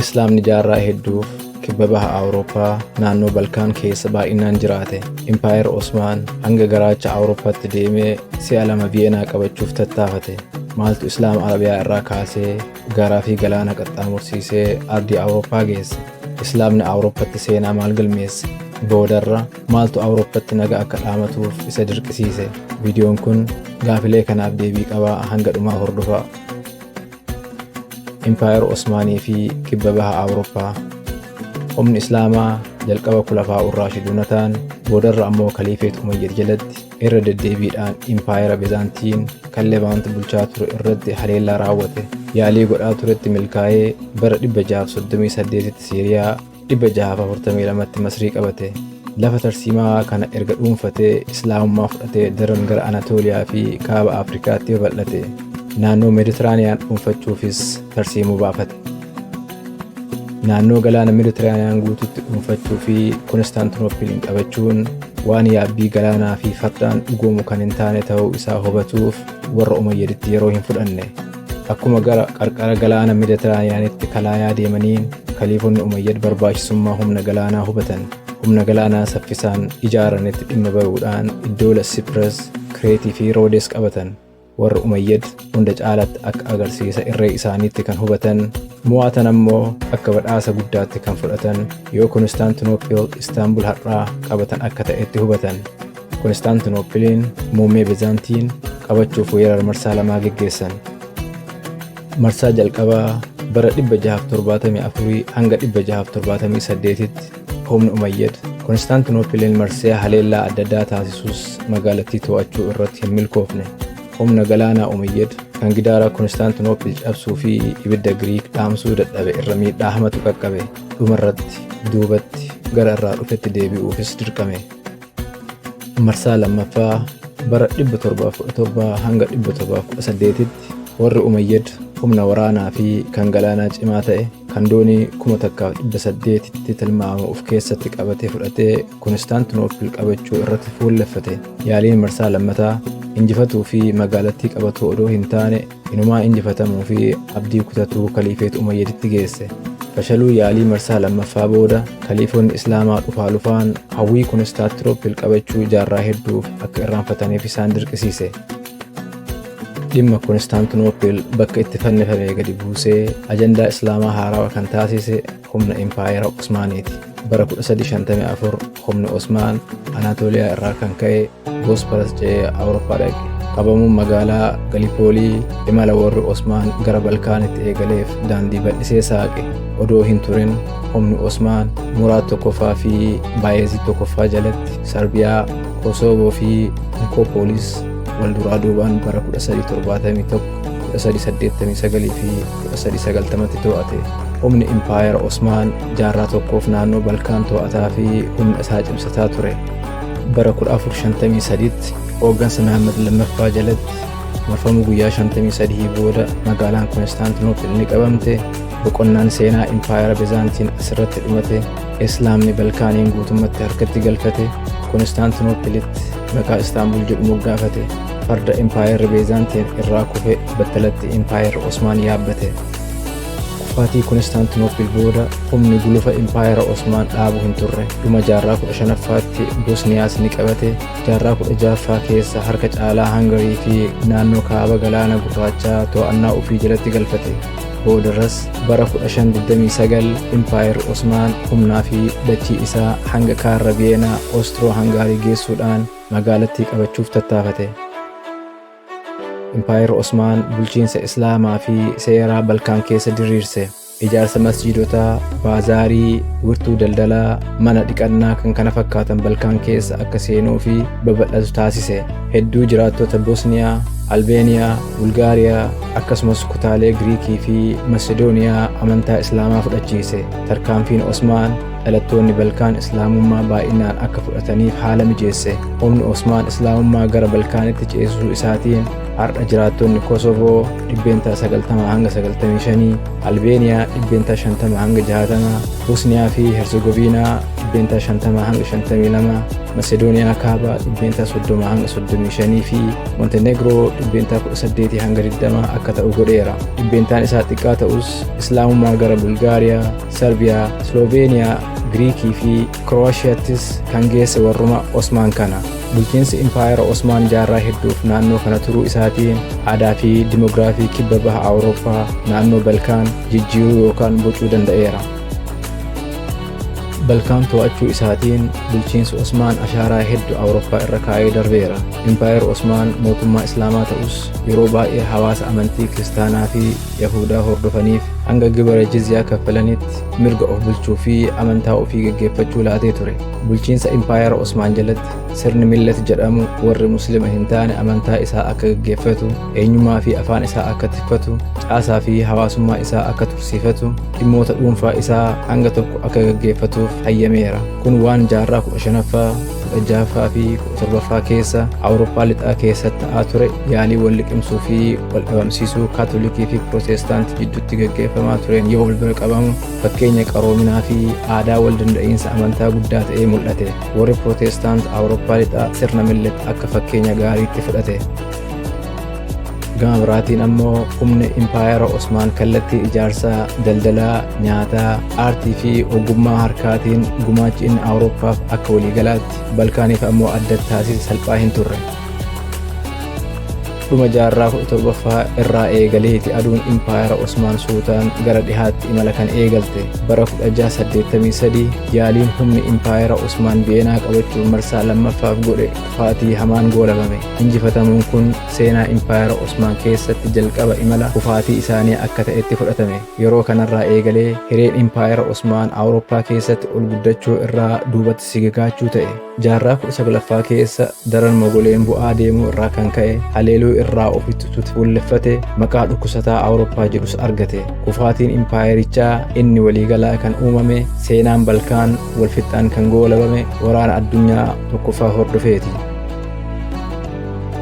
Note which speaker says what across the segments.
Speaker 1: Islaamni jaarraa hedduuf kibba baha Awurooppaa naannoo Balkaan keessa baay'inaan jiraate. Impaayera Osmaan hanga garaacha Awurooppaatti deemee si'a lama Viyeenaa qabachuuf tattaafate. Maaltu Islaama Arabiyaa irraa kaasee gaaraa fi galaana qaxxaamursiisee ardii Awurooppaa geesse? Islaamni Awurooppatti seenaa maal galmeesse? Boodarra maaltu Awurooppatti naga akka dhaamatuuf isa dirqisiise? Viidiyoon kun gaafilee kanaaf deebii qabaa, hanga dhumaa hordofaa. Impaayera Osmaanii fi kibba baha Awurooppaa. Humni Islaamaa jalqaba Kulafaa Urraashiduunataan, boodarra ammoo Kaliifeet Umayyad jalatti irra deddeebiidhaan Impaayera Bizaantiin kan Levaant bulchaa ture irratti haleellaa raawwate. Yaalii godhaa turetti milkaa'ee bara 638tti Siiriyaa, 642tti Masrii qabate. Lafa tarsiimaa kana erga dhuunfatee Islaamummaa fudhatee daran gara Anatooliyaa fi kaaba Afrikaatti babal'ate. Naannoo Meeditiraaniyaan dhuunfachuufis tarsiimuu baafate. Naannoo galaana Meeditiraaniyaan guututti dhuunfachuu fi Konstaantinooppiliin qabachuun waan yaabbii galaanaa fi fardaan dhugoomu kan hin taane ta'uu isaa hubatuuf warra Umayyaditti yeroo hin fudhanne. Akkuma gara qarqara galaana Meeditiraaniyaanitti kalaayaa deemaniin kaliifonni Umayyad barbaachisummaa humna galaanaa hubatan. Humna galaanaa saffisaan ijaaranitti dhimma bahuudhaan iddoola Sipiras, Kireetii fi Roodes qabatan. Warri Umayyad hunda caalatti akka agarsiisa irree isaaniitti kan hubatan, mo'atan ammoo akka badhaasa guddaatti kan fudhatan yoo Konstaantinooppil, Istaanbul har'aa, qabatan akka ta'etti hubatan. Konstaantinooppiliin, muummee Bizaantiin, qabachuuf weerara marsaa lamaa geggeessan. Marsaa jalqabaa bara 674 hanga 678tti humni Umayyad Konstaantinooppiliin marsee haleellaa adda addaa taasisus magaalattii to'achuu irratti hin milkoofne. Humna galaanaa Umayyad kan gidaara Konstaantinooppil cabsuu fi ibidda Giriik dhaamsuu dadhabe irra miidhaa hamatu qaqqabe. Dhumarratti duubatti gara irraa dhufetti deebi'uufis dirqame. Marsaa lammaffaa bara 717 hanga 718tti warri Umayyad humna waraanaa fi kan galaanaa cimaa ta'e kan doonii 1800tti tilmaamamu of keessatti qabatee fudhatee Konstaantinooppil qabachuu irratti fuulleffate. Yaaliin marsaa lammataa injifatuu fi magaalattii qabatuu odoo hin taane inumaa injifatamuu fi abdii kutatuu Kaliifeet Umayyaditti geesse. Fashaluu yaalii marsaa lammaffaa booda kaliifonni Islaamaa dhufaa lufaan hawwii Konstaantinooppil qabachuu jaarraa hedduuf akka irraanfataniif isaan dirqisiise. Dhimma Konstaantinooppil bakka itti fannifame gadi buusee ajandaa Islaamaa haarawaa kan taasise humna Impaayera Osmaaniiti. Bara 1354 humni Osmaan Anaatooliyaa irraa kan ka'e Boosparas ce'ee Awurooppaa dhaqe. Qabamuun magaalaa Galipoolii imala warri Osmaan gara Balkaanitti eegaleef daandii bal'isee saaqe. Odoo hin turin humni Osmaan Muraad tokkoffaa fi Baayezid tokkoffaa jalatti Sarbiyaa, Kosoovoo fi Nikoopolis wal duraa duubaan bara 1371, 1389 fi 1390tti to'ate. Humni Impaayera Osmaan jaarraa tokkoof naannoo Balkaan to'ataa fi humna isaa cimsataa ture. Bara 1453tti hooggansa Mahammad lammaffaa jalatti marfamuu guyyaa 53 booda magaalaan Konstaantinooppil ni qabamte. Boqonnaan seenaa Impaayera Bizaantiin asirratti dhumate. Islaamni Balkaaniin guutummatti harkatti galfate. Konstaantinooppilitti maqaa Istaanbul jedhu moggaafate. Farda Impaayerri Beezaantiin irraa kufe battalatti Impaayerri Osmaan yaabbate. Kufaatii Konstaantinooppil booda humni gulufa Impaayera Osmaan dhaabu hin turre. Dhuma jaarraa 15ffaatti Bosniyaas ni qabate. Jaarraa 16ffaa keessa harka caalaa Hangarii fi naannoo kaaba galaana gurraachaa to'annaa ofii jalatti galfate. Boodarras bara 1529 Impaayerri Osmaan humnaa fi dachii isaa hanga kaarra Viyeenaa Oostiroo Hangaarii geessuudhaan magaalattii qabachuuf tattaafate. Impaayerri Osmaan bulchiinsa Islaamaa fi seeraa Balkaan keessa diriirse. Ijaarsa masjiidotaa, baazaarii, wirtuu daldalaa, mana dhiqannaa kan kana fakkaatan Balkaan keessa akka seenuu fi babal'atu taasise. Hedduu jiraattota Bosniyaa, Albeeniyaa, Bulgaariyaa akkasumas kutaalee Giriikii fi Masedooniyaa amantaa Islaamaa fudhachiise. Tarkaanfiin Osmaan dhalattoonni Balkaan Islaamummaa baay'inaan akka fudhataniif haala mijeesse. Humni Osmaan Islaamummaa gara Balkaanitti ceesisuu isaatiin Har'a jiraattonni Kosovoo 90% hanga 95, Albeeniyaa 50% hanga 60, Bosniyaa fi Herzegoviinaa 50% hanga 52, Masedooniyaa Kaabaa 30% hanga 35 fi Montenegroo 18% hanga 20 akka ta'u godheera. Dhibbeentaan isaa xiqqaa ta'us Islaamummaa gara Bulgaariyaa, Sarbiyaa, Sloveeniyaa, Giriikii fi Krooshiyaattis kan geesse warruma Osmaan kana. Bulchiinsi Impaayera Osmaan jaarraa hedduuf naannoo kana turuu isaatiin aadaa fi dimoogiraafii kibba baha Awurooppaa naannoo Balkaan jijjiiruu yookaan bocuu danda'eera. Balkaan to'achuu isaatiin bulchiinsi Osmaan ashaaraa hedduu Awurooppaa irra kaa'ee darbeera. Impaayerri Osmaan mootummaa Islaamaa ta'us yeroo baay'ee hawaasa amantii Kiristaanaa fi Yahudaa hordofaniif hanga gibira jizyaa kaffalanitti mirga of bulchuu fi amantaa ofii geggeeffachuu laatee ture. Bulchiinsa Impaayera Osmaan jalatti sirni millet jedhamu warri Muslima hin taane amantaa isaa akka geggeeffatu, eenyummaa fi afaan isaa akka tikfatu, caasaa fi hawaasummaa isaa akka tursiifatu, dhimmoota dhuunfaa isaa hanga tokko akka geggeeffatuuf hayyameera. Kun waan jaarraa 15ffaa, 16ffaa fi 17ffaa keessa Awurooppaa lixaa keessatti ta'aa ture yaalii wal liqimsuu fi wal dhabamsiisuu Kaatolikii fi Pirootestaantii jidduutti geggeeffamaa tureen yoo wal bira qabamu fakkeenya qaroominaa fi aadaa wal danda'iinsa amantaa guddaa ta'ee mul'ate. Warri Pirootestaant Awurooppaa lixaa sirna millet akka fakkeenya gaariitti fudhate. Gama biraatiin ammoo humni Impaayera Osmaan kallattii ijaarsaa, daldalaa, nyaataa, aartii fi ogummaa harkaatiin gumaachi inni Awurooppaaf akka waliigalaatti Balkaaniif ammoo addatti taasise salphaa hin turre. Dhuma jaarraa 17ffaa irraa eegaleeti aduun Impaayera Osmaan suutaan gara dhihaatti imala kan eegalte. Bara 1683 yaaliin humni Impaayera Osmaan Viyeenaa qabachuuf marsaa lammaffaaf godhe kufaatii hamaan goolabame. Injifatamuun kun seenaa Impaayera Osmaan keessatti jalqaba imala kufaatii isaanii akka ta'etti fudhatame. Yeroo kanarraa eegalee hireen Impaayera Osmaan Awurooppaa keessatti ol guddachuu irraa duubatti sigagaachuu ta'e. Jaarraa 19ffaa keessa daran mogoleen bu'aa deemuu irraa kan ka'e haleeluu irraa ofitti fuulleffate maqaa dhukkusataa Awurooppaa jedhus argate. Kufaatiin impaayerichaa inni waliigalaa kan uumame seenaan Balkaan walfixxaan kan goolabame waraana addunyaa tokkoffaa hordofeeti.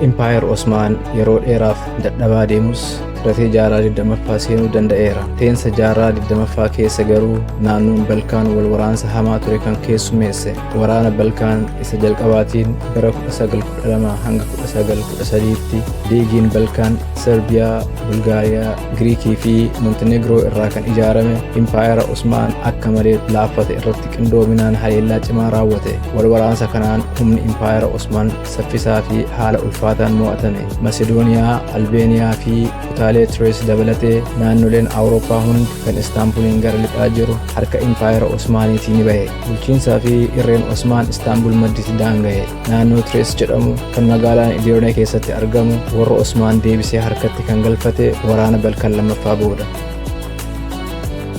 Speaker 1: Impaayerri Osmaan yeroo dheeraaf dadhabaa deemus tiratee jaarraa 20ffaa seenuu danda'eera. Seensa jaarraa 20ffaa keessa garuu naannoon Balkaan wal waraansa hamaa ture kan keessummeesse. Waraana Balkaan isa jalqabaatiin bara 1912 hanga 1913tti liigiin Balkaan Serbiyaa, Bulgaariyaa, Giriikii fi Montenegroo irraa kan ijaarame Impaayera Osmaan akka malee laaffate irratti qindoominaan haleellaa cimaa raawwate. Wal waraansa kanaan humni Impaayera Osmaan saffisaa fi haala ulfaataan mo'atame. Masedooniyaa, Albeeniyaa fi kutaalee Tirees dabalatee naannoleen Awurooppaa hundi kan Istaanbuliin gara lixaa jiru harka Impaayera Osmaaniitii ni bahe. Bulchiinsaa fi irreen Osmaan Istaanbul madditti daanga'e. Naannoo Tirees jedhamu kan magaalaan Edirnee keessatti argamu warra Osmaan deebisee harkatti kan galfate waraana Balkan lammaffaa booda.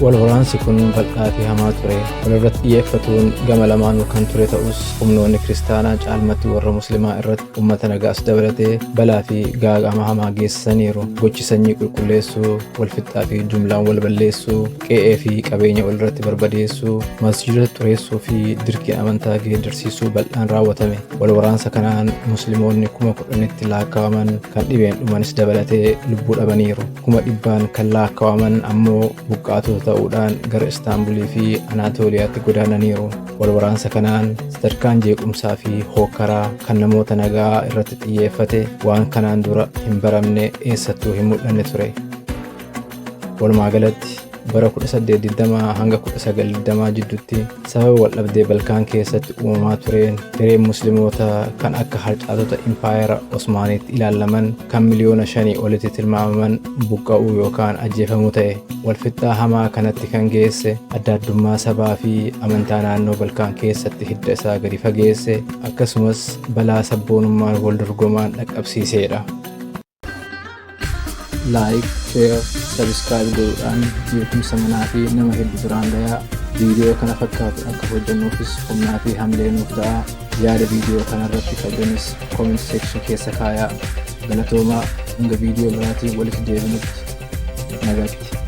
Speaker 1: Wal waraansi kun bal'aa fi hamaa ture. Walirratti xiyyeeffatuun gama lamaanuu kan ture ta'us humnoonni kiristaanaa caalmatti warra muslimaa irratti uummata nagaas dabalatee balaa fi gaaga'ama hamaa geessisaniiru. Gochi sanyii qulqulleessuu, walfixxaa fi jumlaan wal balleessuu, qe'ee fi qabeenya walirratti barbadeessuu, masjiidota xureessuu fi dirqiin amantaa geeddarsiisuu bal'aan raawwatame. Wal waraansa kanaan musliimoonni 10,000tti lakkaa'aman kan dhibeen dhumanis dabalatee lubbuu dhabaniiru. 100,000 kan lakkaa'aman ammoo buqqaatota ta'uudhaan gara Istaanbulii fi Anaatooliyaatti godaananiiru. Wal waraansa kanaan sadarkaan jeequmsaa fi hookkaraa kan namoota nagaa irratti xiyyeeffate waan kanaan dura hin baramne eessattuu hin mul'anne ture. Walumaa galatti bara 1820 hanga 1920 jidduutti sababa waldhabdee Balkaan keessatti uumamaa tureen hireen musliimoota kan akka harcaatota Impaayera Osmaaniitti ilaalaman kan 5 miliyoona olitti tilmaamaman buqqa'uu yookaan ajjeefamuu ta'e. Walfixxaa hamaa kanatti kan geesse adda addummaa sabaa fi amantaa naannoo Balkaan keessatti hidda isaa gadi fageesse akkasumas balaa sabboonummaan wal dorgomaan dhaqqabsiiseedha. Like, share, subscribe godhuudhaan beekumsa manaa fi nama hedduu biraan gayaa. Viidiyoo kana fakkaatu akka hojjennuufis humnaa fi hamlee nuuf ta'a. Yaada viidiyoo kanarratti qabdanis comment section keessa kaayaa. Galatoomaa, hanga viidiyoo biraatiin walitti deebinutti nagatti.